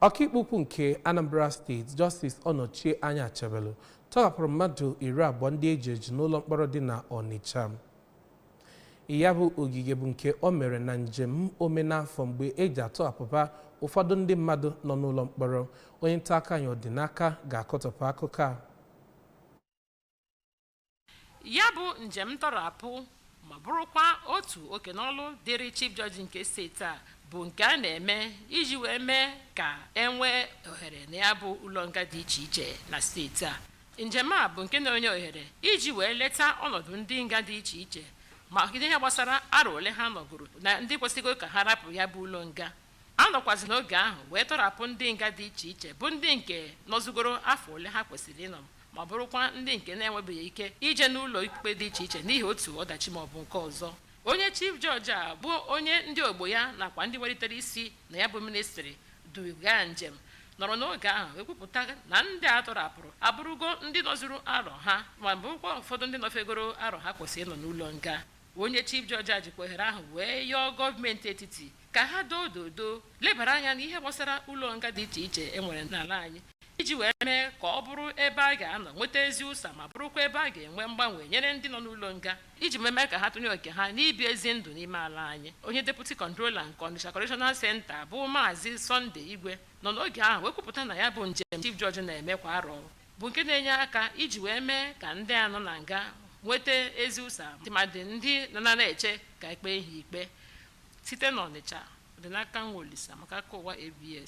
Ọkaikpe ukwu nke Anambra Steeti, Justice Onochie Anyachebelu, tọghapụrụ mmadụ 20 ndị eji eji n'ụlọ mkpọrọ dị na Ọnịcha. Ya bụ ogige bụ nke o mere na njem omenafọ mgbe eji atọghapụba ụfọdụ ndị mmadụ nọ n'ụlọ mkpọrọ. Onye nta akụkọ anyị Ọdịnaka ga-akọtọpụ akụkọ a. Ya bụ njem ntọrapụ ma bụrụkwa otu oke n'ọlụ dịrị Chief Judge nke steeti a, bụ nke a na-eme iji wee mee ka e nwee ohere na ya bụ ụlọ nga dị iche iche na steeti a. Njem a bụ nke na-enye ohere iji wee leta ọnọdụ ndị nga dị iche iche, ma ihe gbasara arọ ole ha nọgoro na ndị kwesịgo ka ha rapụ ya bụ ụlọ nga. A nọkwazi n'oge ahụ wee tọrapụ ndị nga dị iche iche, bụ ndị nke nọzugoro afọ ole ha kwesịrị ịnọ, ma bụrụkwa ndị nke na-enwebeghị ike ije n'ụlọ ikpe dị iche iche n'ihi otu ọdachi maọbụ nke ọzọ. Onye Chief Judge a bụ onye ndị ogbo ya nakwa ndị welitere isi na ya bụ ministry duga njem nọrọ n'oge ahụ ekwupụta na ndị a tọrapụrụ abụrụgo ndị nọzuru arọ ha, ma bụrụkwa ụfọdụ ndị nọfegoro arọ ha kwesịrị ịnọ n'ụlọ nga. Onye Chief Judge a jikwa ohere ahụ wee yọọ gọọmenti etiti ka ha doo dodo lebara anya n'ihe gbasara ụlọ nga dị iche iche e nwere n'ala anyị, iji wee mee ka ọ bụrụ ebe a ga-anọ nweta ezi ụsa, ma bụrụkwa ebe a ga-enwe mgbanwe nyere ndị nọ n'ụlọ nga, iji mee ka ha tụnye oke ha n'ibi ezi ndụ n'ime ala anyị. Onye Deputy Controller nke Ọnịsha Correctional Center, bụ Maazị Sunday Igwe, nọ n'oge ahụ wee kwupụta na ya bụ njem Chief Judge na-eme kwa arọ bụ nke na-enye aka iji wee mee ka ndị a nọ na nga nweta ezi ụsa, tụmadị ndị nọ na-eche ka ekpe ha ikpe. Site n'Ọnịcha, Ọdịnaka Nwolisa maka akụkọ ụwa ABS.